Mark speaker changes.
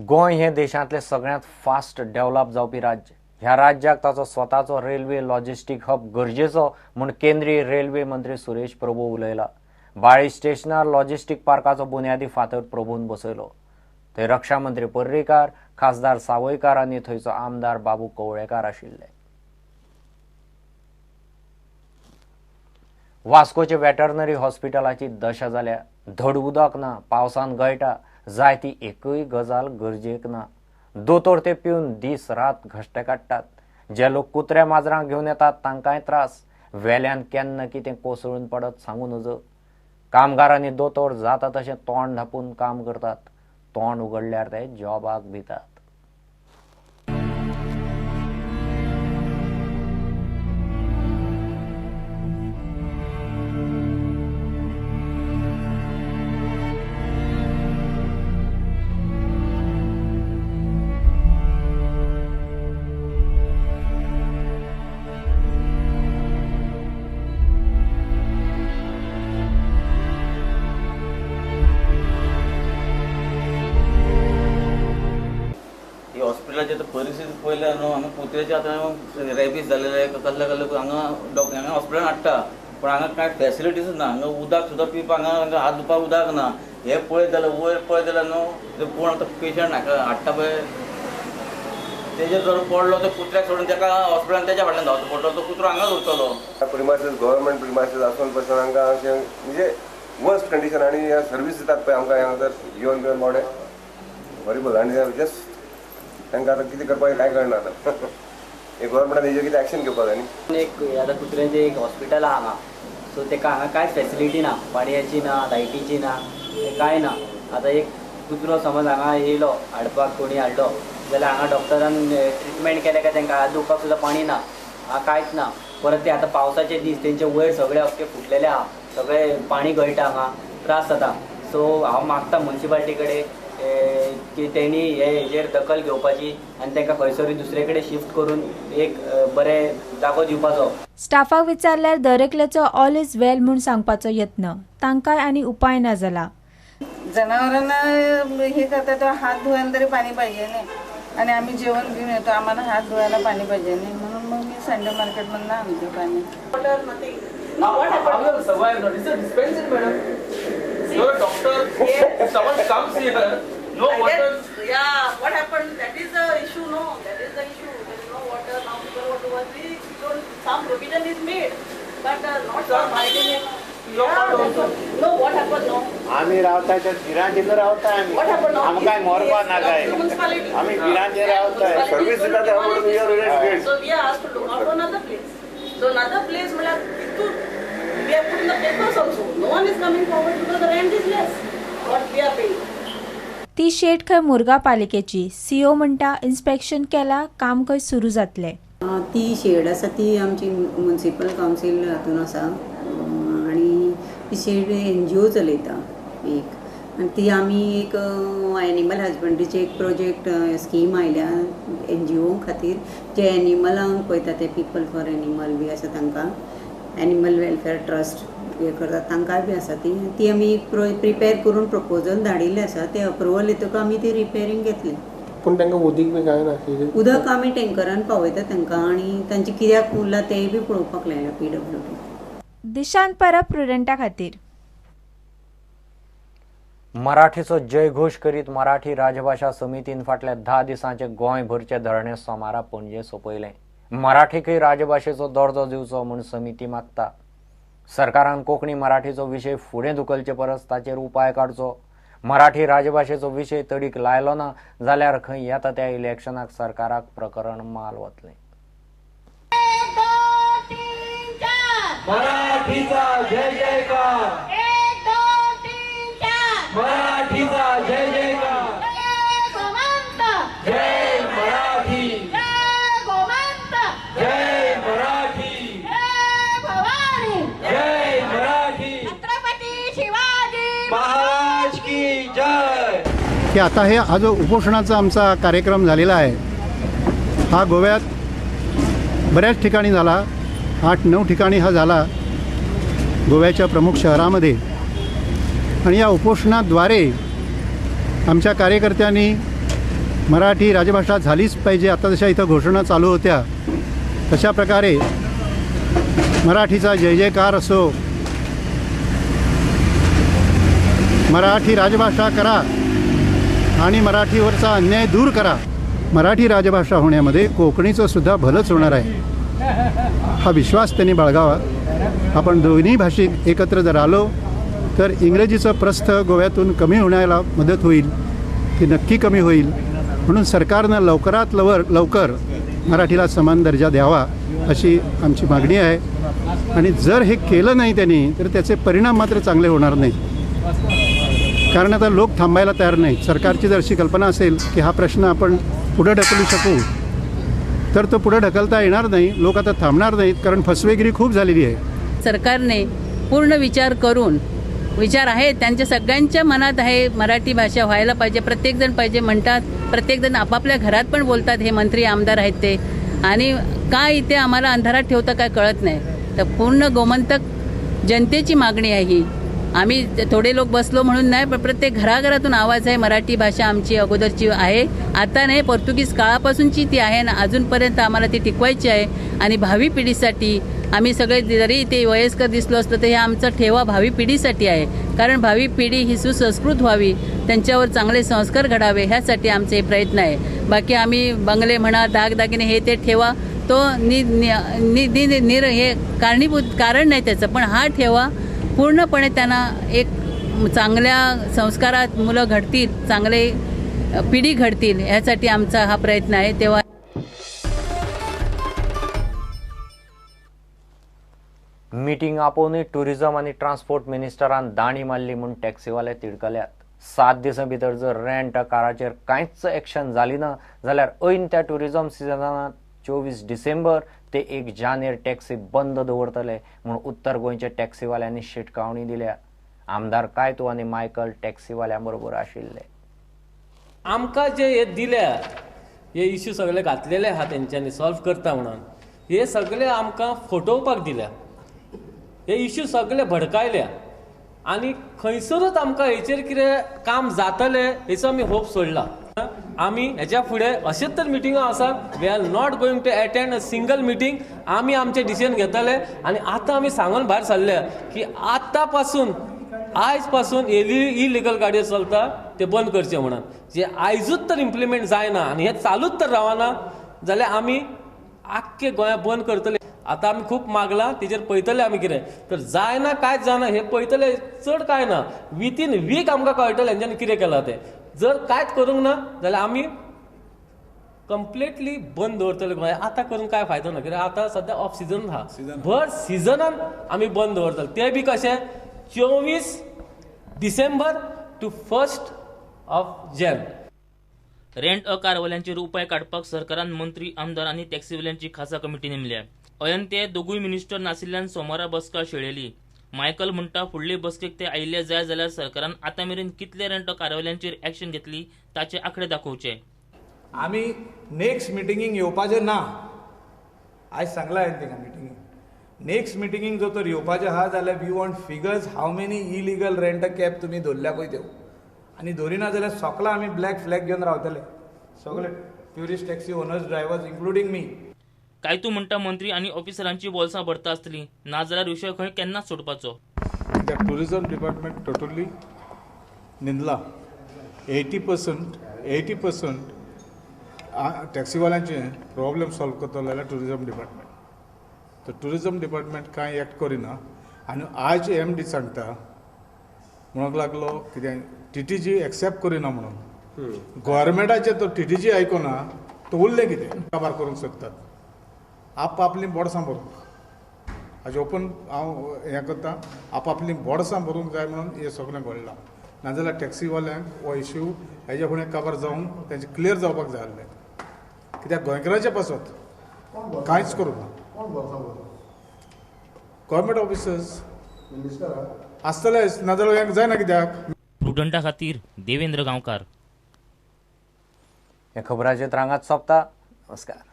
Speaker 1: गोंय हें देशांतलें सगळ्यांत fast develop जावपी राज्य. ह्या राज्याक ताचो स्वताचो रेल्वे लॉजिस्टीक हब गरजेचो म्हूण केंद्रीय रेल्वे मंत्री सुरेश प्रभू उलयला. बाळी स्टेशनार लॉजिस्टीक पार्काचो बुन्यादी फातर प्रभून बसयलो. थंय रक्षा मंत्री पर्रीकार, खासदार सावयकार आनी थंयचो आमदार बाबू कवळेकार आशिल्ले. वास्कोचे वेटरनरी हॉस्पिटलाची दशा जाल्या. धड उदक ना, पावसान गळटा, जाय ती एकूय गजाल गरजेक ना. दोतोर ते पिवन दीस रात घश्टे काडटात. जे लोक कुत्र्या माजरांक घेवन येतात तांकांय त्रास. वेल्यान केन्ना कितें कोसळून पडत सांगू नजो. कामगारांनी दोतोर जाता तशें तोंड धांपून काम करतात. तोंड उगडल्यार ते जॉबाक भितात.
Speaker 2: हॉस्पिटलाची आतां परिस्थिती पळयल्यार न्हू, हांगा कुत्र्याचे आतां रेबीज जालेले कसले कसले हांगा हांगा हॉस्पिटलान हाडटा, पूण हांगा कांय फेसिलिटीज ना. हांगा उदक सुद्दां पिवपाक हांगा हात धुवपाक उदक ना. हें पळयत जाल्यार वयर पळयत जाल्यार न्हू कोण आतां पेशंट हाका हाडटा पळय तेजेर जर पडलो तो कुत्र्याक सोडून तेका हॉस्पिटलान तेज्या फाटल्यान धांवचो पडटलो, तो कुत्रो हांगाच उरतलो.
Speaker 3: प्रिमायसीस गव्हर्मेंट प्रिमायसीस आसून पसून हांकां अशें म्हणजे वर्स्ट कंडिशन आनी सर्वीस दितात पळय आमकां हांगा येवन बिवन मोडे हॉरिबल. आनी जस्ट तांकां आतां कितें करपाचें कांय कळना आतां. हे गव्हर्मेंटान हेजेर कितें एक्शन घेवपाक जाय न्ही.
Speaker 4: एक आतां कुत्र्यांचें एक हॉस्पिटल आहा हांगा, सो तेका हांगा कांयच फेसिलिटी ना, पाणयाची ना, लायटीची ना, कांय ना. आतां एक कुत्रो समज हांगा येयलो हाडपाक, कोणी हाडलो जाल्यार हांगा डॉक्टरान ट्रिटमेंट केलें काय तांकां हात धुवपाक सुद्दां पाणी ना, हांगा कांयच ना. परत ते आतां पावसाचे दीस, तेंचे वयर सगळे अख्खे फुटलेले आहा, सगळे पाणी गळटा, हांगा त्रास जाता. सो हांव मागता मुन्सिपालिटी कडेन की तेणी हे हेजेर दखल घेवपाची आनी तांकां खंयसरूय दुसरे कडेन शिफ्ट करून एक बरें जागो दिवपाचो.
Speaker 5: स्टाफाक विचारल्यार दरेकल्याचो ऑल is वेल म्हूण सांगपाचो यत्न, तांकांय आनी उपाय ना जाला.
Speaker 6: जनावरांना हे करता तेव्हा हात धुवायला तरी पाणी पाहिजे नाही, आणि आम्ही जेवण घेऊन येतो, आम्हाला हात धुवायला पाणी पाहिजे नाही, म्हणून मग मी संडे मार्केटमधून आणते पाणी.
Speaker 7: You're a doctor. If someone comes here, no water.
Speaker 8: Yeah, what happened? That is the issue, no? That is the issue. There is no water. Now people want to work. We don't. Some provision is made, but not for hygiene. Yeah, no, what happened? No.
Speaker 9: आम्ही रावता त्या गिरांचेर रावता आम्ही.
Speaker 8: What happened? No.
Speaker 9: आमकां मरपा नाकाय. आम्ही गिरांचेर रावता.
Speaker 3: Service दिता ते आमकां we are really.
Speaker 8: So we are asked to look out for another place. So another place, मतलब we have put in the papers also. No one is coming forward because the rent is less. What we are paying.
Speaker 5: ती shade खंय मुरगांव पालिकेची. CO म्हणटा inspection केला, काम खंय सुरू जातलें.
Speaker 10: ती शेड आसा ती आमची म्युनिसिपल कावन्सील हातून आसा आनी ती शेड एनजीओ चलयता एक, आनी ती आमी एक एनिमल हजबंड्रीचे एक प्रोजेक्ट स्कीम आयल्या एनजीओ खातीर, जे एनिमलांक पळयता ते पीपल फॉर एनिमल बी आसा तांकां, एनिमल वेलफेअर ट्रस्ट हे करतात तांकांय बी आसा ती. ती आमी प्रिपेर करून प्रपोजल धाडिल्लें आसा, ते अप्रुवल येतकच आमी ती रिपेरींग घेतली.
Speaker 11: पूण तांकां उदीक बी कांय ना?
Speaker 10: उदक आमी टँकरान पावयता तांकां आनी तांचें कित्याक उरलां तेंय बी पळोवपाक लायलां पीडब्ल्यूडी.
Speaker 5: दिशांत परब प्रुडंटा खातीर.
Speaker 1: मराठीचो जयघोष करीत मराठी राजभाशा समितीन फाटल्या 10 दिसांचे गोंयभरचे धरणे सोमारा पणजे सोंपयलें. मराठीकय राजभाशेचो दर्जो दिवचो म्हूण समिती मागता. सरकारान कोंकणी मराठीचो विशय फुडें धुकलचे परस ताचेर उपाय काडचो. मराठी राजभाशेचो विशय तडीक लायलो ना जाल्यार खंय येता त्या इलेक्शनाक सरकाराक प्रकरण माल वतलें.
Speaker 7: मराठीचा जय जयकार,
Speaker 12: 1 2 3 4,
Speaker 7: मराठीचा जय जयकार, जय मराठी,
Speaker 12: जय गोमंत,
Speaker 7: जय मराठी,
Speaker 12: जय भवानी,
Speaker 7: जय मराठी,
Speaker 12: छत्रपती शिवाजी
Speaker 7: महाराज की जय.
Speaker 13: की आता हे हा जो उपोषणाचा आमचा कार्यक्रम झालेला आहे हा गोव्यात बऱ्याच ठिकाणी झाला, 8-9 ठिकाणी हा झाला गोव्याच्या प्रमुख शहरामध्ये. आणि या उपोषणाद्वारे आमच्या कार्यकर्त्यांनी मराठी राजभाषा झालीच पाहिजे, आता जशा इथं घोषणा चालू होत्या तशा प्रकारे मराठीचा जय जयकार असो, मराठी राजभाषा करा आणि मराठीवरचा अन्याय दूर करा। मराठी राजभाषा होण्यामध्ये कोकणीचं सुद्धा भलंच होणार आहे हा विश्वास त्यांनी बाळगावा। आपण दोन्ही भाषिक एकत्र जर आलो तर इंग्रजीचं प्रस्थ गोव्यातून कमी होण्याला मदत होईल, ती नक्की कमी होईल। म्हणून सरकारनं लवकरात लवकर मराठीला समान दर्जा द्यावा अशी आमची मागणी आहे। आणि जर हे केलं नाही त्यांनी तर त्याचे परिणाम मात्र चांगले होणार नाहीत, कारण आता लोक थांबायला तयार नाहीत। सरकारची जर अशी कल्पना असेल की हा प्रश्न आपण पुढे ढकलू शकू तर तो पुढे ढकलता येणार नाही, लोक आता थांबणार नाहीत, कारण फसवेगिरी खूप झालेली आहे।
Speaker 14: सरकारने पूर्ण विचार करून, विचार आहे त्यांच्या सगळ्यांच्या मनात आहे मराठी भाषा व्हायला पाहिजे, प्रत्येकजण पाहिजे म्हणतात, प्रत्येकजण आपापल्या घरात पण बोलतात, हे मंत्री आमदार आहेत ते, आणि काय इथे आम्हाला अंधारात ठेवतं काय कळत नाही। तर पूर्ण गोमंतक जनतेची मागणी आहे ही, आम्ही थोडे लोक बसलो म्हणून नाही, पण प्रत्येक घराघरातून आवाज आहे मराठी भाषा आमची अगोदरची आहे, आता नाही पोर्तुगीज काळापासूनची ती आहे ना अजूनपर्यंत आम्हाला ती टिकवायची आहे। आणि भावी पिढीसाठी आम्ही सगळे जरी ते वयस्कर दिसलो असलो तर हे आमचा ठेवा भावी पिढीसाठी आहे, कारण भावी पिढी ही सुसंस्कृत व्हावी, त्यांच्यावर चांगले संस्कार घडावे ह्यासाठी आमचे हे प्रयत्न आहे। बाकी आम्ही बंगले म्हणा, दागदागिने हे ते ठेवा तो नि नि निर हे कारणीभूत कारण नाही त्याचं, पण हा ठेवा पूर्णपणे त्यांना एक चांगल्या संस्कारात मुलं घडतील, चांगले पिढी घडतील ह्यासाठी आमचा हा प्रयत्न आहे। तेव्हा
Speaker 1: मिटिंग आपोवनूय टुरिझम आनी ट्रान्सपोर्ट मिनिस्टरान दाणी मारली म्हूण टॅक्सीवाले तिडकल्यात। 7 दिसां भितर जर रेंट काराचेर कांयच एक्शन जाली ना जाल्यार ऐन त्या टुरिझम सिजनांत 24 डिसेंबर ते 1 जानेर टॅक्सी बंद दवरतले म्हूण उत्तर गोंयच्या टॅक्सीवाल्यांनी शिटकावणी दिल्या। आमदार कायतू आनी मायकल टॅक्सीवाल्यां बरोबर आशिल्ले।
Speaker 15: आमकां जे हे दिल्या हे इश्यू सगळे घातलेले आहा तेंच्यांनी सॉल्व करता म्हणून, हे सगळे आमकां फटोवपाक दिल्या, हे इश्यू सगळे भडकायल्या आनी खंयसरूच आमकां हेचेर कितें काम जातलें हेचो आमी होप सोडला। आमी हेच्या फुडें अशेंच तर मिटिंगो आसात, we are not going to attend a single meeting. आमी आमचें डिसिजन घेतले आनी आतां आमी सांगून भायर सरले की आतां पासून आयज पासून इलिगल गाडयो चलता ते बंद करचे म्हणून, जे आयजूच तर इम्प्लिमेंट जायना आनी हें चालूच तर रावना जाल्यार आमी आख्खे गोंया बंद करतले। आतां आमी खूब मागलां तेजेर पळयतले आमी कितें तर जायना कांयच जायना हें पळयतले, चड कांय ना विथीन वीक आमकां कळटलें हेंच्यांनी कितें केलां तें। जर कांयच करूंक ना जाल्यार आमी कंप्लिटली बंद दवरतले गोंय। आतां करून कांय फायदो ना, कित्याक आतां सद्या ऑफ सिजन आहा, भर सिजनान आमी बंद दवरतले, ते बी कशें 24 डिसेंबर टू 1 Jan.
Speaker 16: Rent अ कारवाल्यांचेर उपाय काडपाक सरकारान मंत्री, आमदार आनी टॅक्सीवाल्यांची खासा कमिटी नेमल्या। अयन ते दोगूय मिनिस्टर नाशिल्ल्यान सोमारा बसका शेळेली। मायकल म्हणटा फुडले बसकेक ते आयिल्ले जाय जाल्यार सरकारान आतां मेरेन कितले रेंट अ कारवाल्यांचेर एक्शन घेतली ताचे आंकडे दाखोवचे।
Speaker 17: आमी नेक्स्ट मिटिंगेक येवपाचें ना, आयज सांगलां हांवें तांकां मिटिंगेक, नेक्स्ट मिटिंगेक जर तर येवपाचें आहा जाल्यार we want figures how many illegal rent a cab तुमी धरल्या पळय त्यो, आनी धरिना जाल्यार सोकला आमी ब्लॅक फ्लॅग घेवन रावतले सगळे tourist taxi owners drivers including me.
Speaker 16: Caitu म्हणटा मंत्री आनी ऑफिसरांची बोल्सां भरता आसतली, नाजाल्यार विशय खंय केन्नाच सोडपाचो।
Speaker 18: टुरिझम डिपार्टमेंट टोटली न्हिदला, 80% टॅक्सीवाल्यांचे प्रॉब्लेम सॉल्व करतलो जाल्यार टुरिझम डिपार्टमेंट। तर टुरिझम डिपार्टमेंट कांय एक्ट करिना आनी आज एम डी सांगता म्हणूंक लागलो कितें टीटीजी एक्सेप्ट करिना म्हणून, गव्हर्मेंटाचे तो टीटीजी आयकना तो उरलें कितें काबार करूंक सोदतात, आपआपलीं बोडसां भरूंक। हाजे ओपन हांव हें करता, आपआपलीं बोडसां भरूंक जाय म्हणून हें सगळें घडलां, नाजाल्यार टॅक्सीवाल्यांक हो इश्यू हेज्या फुडें काबार जावन तेंचें क्लियर जावपाक जाय आसलें, कित्याक गोंयकारांचे पासत कांयच करूंक ना। गव्हर्मेंट ऑफिसर्स आसतले, नाजाल्यार जायना कित्याक।
Speaker 16: प्रुडंटा खातीर देवेंद्र गांवकार।
Speaker 1: हे खबराचेर रांगात सोंपता। नमस्कार।